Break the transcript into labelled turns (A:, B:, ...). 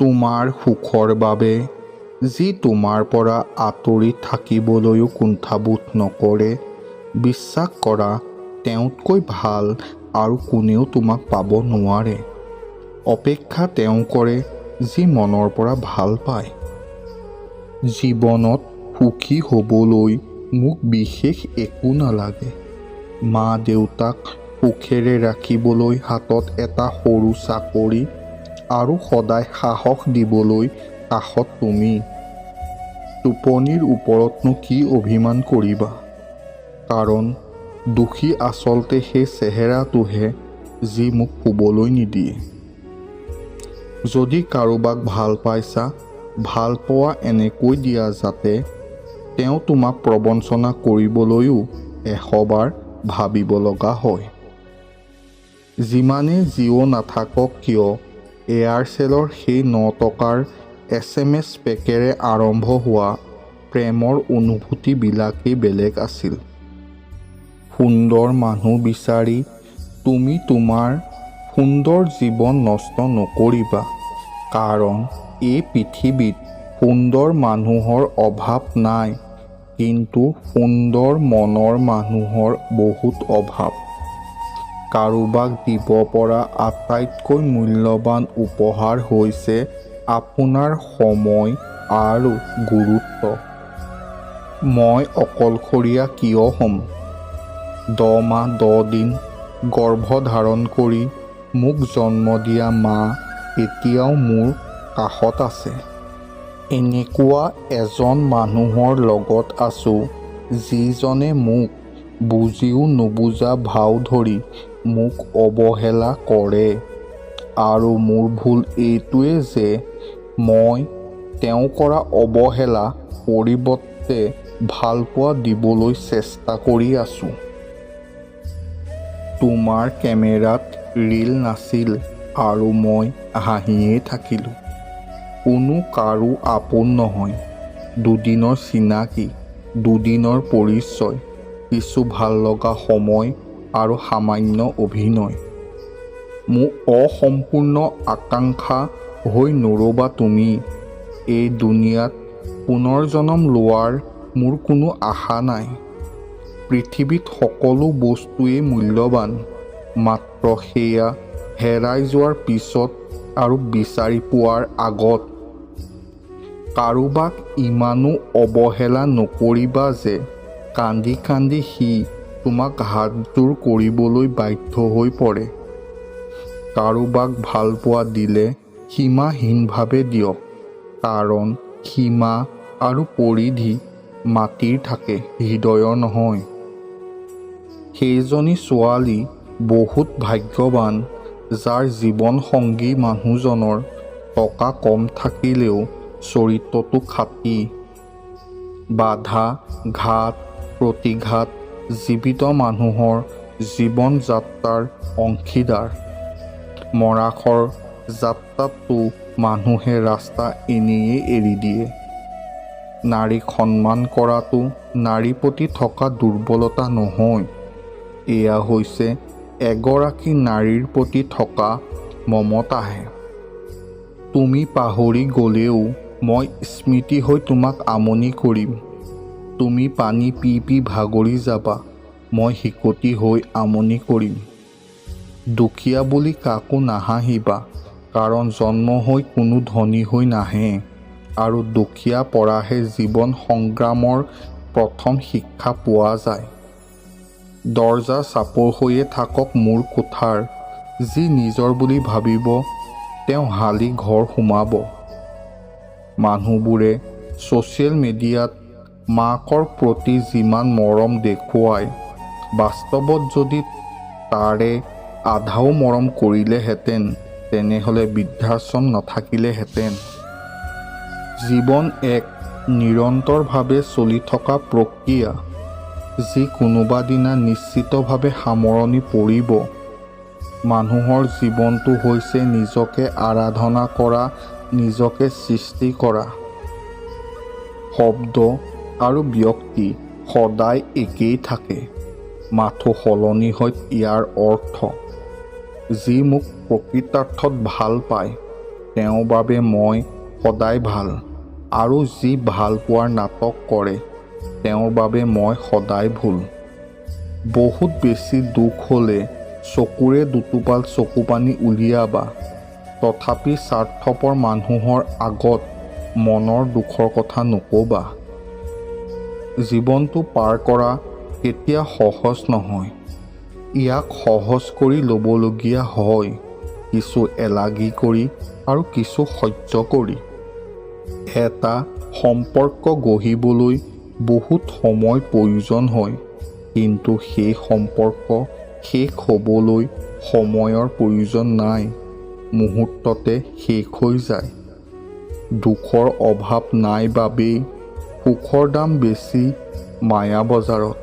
A: তোমাৰ সুখৰ বাবে যি তোমাৰ পৰা আঁতৰি থাকিবলৈও কুণ্ঠাবোধ নকৰে, বিশ্বাস কৰা, তেওঁতকৈ ভাল আৰু কোনেও তোমাক পাব নোৱাৰে। অপেক্ষা তেওঁ কৰে যি মনৰ পৰা ভাল পায়। জীৱনত সুখী হ'বলৈ মোক বিশেষ একো নালাগে। মা দেউতাক সুখেৰে ৰাখিবলৈ হাতত এটা সৰু চাকৰি আৰু সদায় সাহস দিবলৈ কাষত তুমি। টোপনিৰ ওপৰতনো কি অভিমান কৰিবা? কাৰণ দোষী আচলতে সেই চেহেৰাটোহে যি মোক শুবলৈ নিদিয়ে। যদি কাৰোবাক ভাল পাইছা, ভালপোৱা এনেকৈ দিয়া যাতে তেওঁ তোমাক প্ৰবঞ্চনা কৰিবলৈও 100বাৰ ভাবিব লগা হয়। যিমানেই জিঅ' নাথাকক কিয়, এয়াৰচেলৰ সেই 9 টকাৰ এছএমএছ পেকেৰে আৰম্ভ হোৱা প্ৰেমৰ অনুভূতিবিলাকেই বেলেগ আছিল। সুন্দৰ মানুহ বিচাৰি তুমি তোমাৰ সুন্দৰ জীৱন নষ্ট নকৰিবা, কাৰণ এই পৃথিৱীত সুন্দৰ মানুহৰ অভাৱ নাই, কিন্তু সুন্দৰ মনৰ মানুহৰ বহুত অভাৱ। কাৰোবাক দিব পৰা আটাইতকৈ মূল্যৱান উপহাৰ হৈছে আপোনাৰ সময় আৰু গুৰুত্ব। মই অকলশৰীয়া কিয় হ'ম? 10 মাহ 10 দিন গৰ্ভধাৰণ কৰি মোক জন্ম দিয়া মা এতিয়াও মোৰ কাষত আছে। এনেকুৱা এজন মানুহৰ লগত আছোঁ যিজনে মোক বুজিও নুবুজা ভাও ধৰি মোক অৱহেলা কৰে আৰু মোৰ ভুল এইটোৱেই যে মই তেওঁ কৰা অৱহেলা পৰিৱৰ্তে ভালপোৱা দিবলৈ চেষ্টা কৰি আছোঁ। তোমাৰ কেমেৰাত ৰীল নাছিল আৰু মই হাঁহিয়েই থাকিলোঁ। কোনো কাৰো আপোন নহয়। দুদিনৰ চিনাকি, দুদিনৰ পৰিচয়, কিছু ভাললগা সময় আৰু সামান্য অভিনয়। মোৰ অসম্পূৰ্ণ আকাংক্ষা হৈ নৰ'বা তুমি। এই দুনিয়াত পুনৰ্জন্ম লোৱাৰ মোৰ কোনো আশা নাই। পৃথিৱীত সকলো বস্তুৱেই মূল্যৱান, মাত্ৰ সেয়া হেৰাই যোৱাৰ পিছত আৰু বিচাৰি পোৱাৰ আগত। কাৰোবাক ইমানো অৱহেলা নকৰিবা যে কান্দি কান্দি সি তোমাক হাতযোৰ কৰিবলৈ বাধ্য হৈ পৰে। কাৰোবাক ভালপোৱা দিলে সীমাহীনভাৱে দিয়ক, কাৰণ সীমা আৰু পৰিধি মাটিৰ থাকে, হৃদয়ৰ নহয়। সেইজনী ছোৱালী বহুত ভাগ্যৱান যাৰ জীৱনসংগী মানুহজনৰ টকা কম থাকিলেও চৰিত্ৰটো খাঁটি। বাধা, ঘাত প্ৰতিঘাত জীৱিত মানুহৰ জীৱন যাত্ৰাৰ অংশীদাৰ। মৰাশৰ যাত্ৰাততো মানুহে ৰাস্তা এনেয়ে এৰি দিয়ে। নাৰীক সন্মান কৰাটো নাৰীৰ প্ৰতি থকা দুৰ্বলতা নহয়, এয়া হৈছে এগৰাকী নাৰীৰ প্ৰতি থকা মমতাহে। তুমি পাহৰি গ'লেও মই স্মৃতি হৈ তোমাক আমনি কৰিম। তুমি পানী পি পি ভাগৰি যাবা, মই হিকটি হৈ আমনি কৰিম। দুখীয়া বুলি কাকো নাহাঁহিবা, কাৰণ জন্ম হৈ কোনো ধনী হৈ নাহে আৰু দুখীয়া পৰাহে জীৱন সংগ্ৰামৰ প্ৰথম শিক্ষা পোৱা যায়। দৰ্জা চাপৰ হৈয়ে থাকক মোৰ কোঠাৰ, যি নিজৰ বুলি ভাবিব তেওঁ হালি ঘৰ সোমাব। মানুহবোৰে ছ'চিয়েল মিডিয়াত মাকৰ প্ৰতি যিমান মৰম দেখুৱায়, বাস্তৱত যদি তাৰে আধাও মৰম কৰিলেহেঁতেন, তেনেহ'লে বৃদ্ধাশ্ৰম নাথাকিলেহেঁতেন। জীৱন এক নিৰন্তৰভাৱে চলি থকা প্ৰক্ৰিয়া, যি কোনোবাদিনা নিশ্চিতভাৱে সামৰণি পৰিব। মানুহৰ জীৱনটো হৈছে নিজকে আৰাধনা কৰা, নিজকে সৃষ্টি কৰা। শব্দ আৰু ব্যক্তি সদায় একেই থাকে, মাথো সলনি হয় ইয়াৰ অৰ্থ। যি মোক প্ৰকৃতাৰ্থত ভাল পায়, তেওঁৰ বাবে মই সদায় ভাল আৰু যি ভাল পোৱাৰ নাটক কৰে তেওঁৰ বাবে মই সদায় ভুল। বহুত বেছি দুখ হ'লে চকুৰে দুটোপাল চকুপানী উলিয়াবা, তথাপি স্বাৰ্থপৰ মানুহৰ আগত মনৰ দুখৰ কথা নক'বা। জীৱনটো পাৰ কৰা কেতিয়াও সহজ নহয়, ইয়াক সহজ কৰি ল'বলগীয়া হয় কিছু এলাগী কৰি আৰু কিছু সহ্য কৰি। এটা সম্পৰ্ক গঢ়িবলৈ বহুত সময় প্ৰয়োজন হয়, কিন্তু সেই সম্পৰ্ক শেষ হ'বলৈ সময়ৰ প্ৰয়োজন নাই, মুহূৰ্ততে শেষ হৈ যায়। দুখৰ অভাৱ নাই বাবেই সুখৰ দাম বেছি মায়া বজাৰত।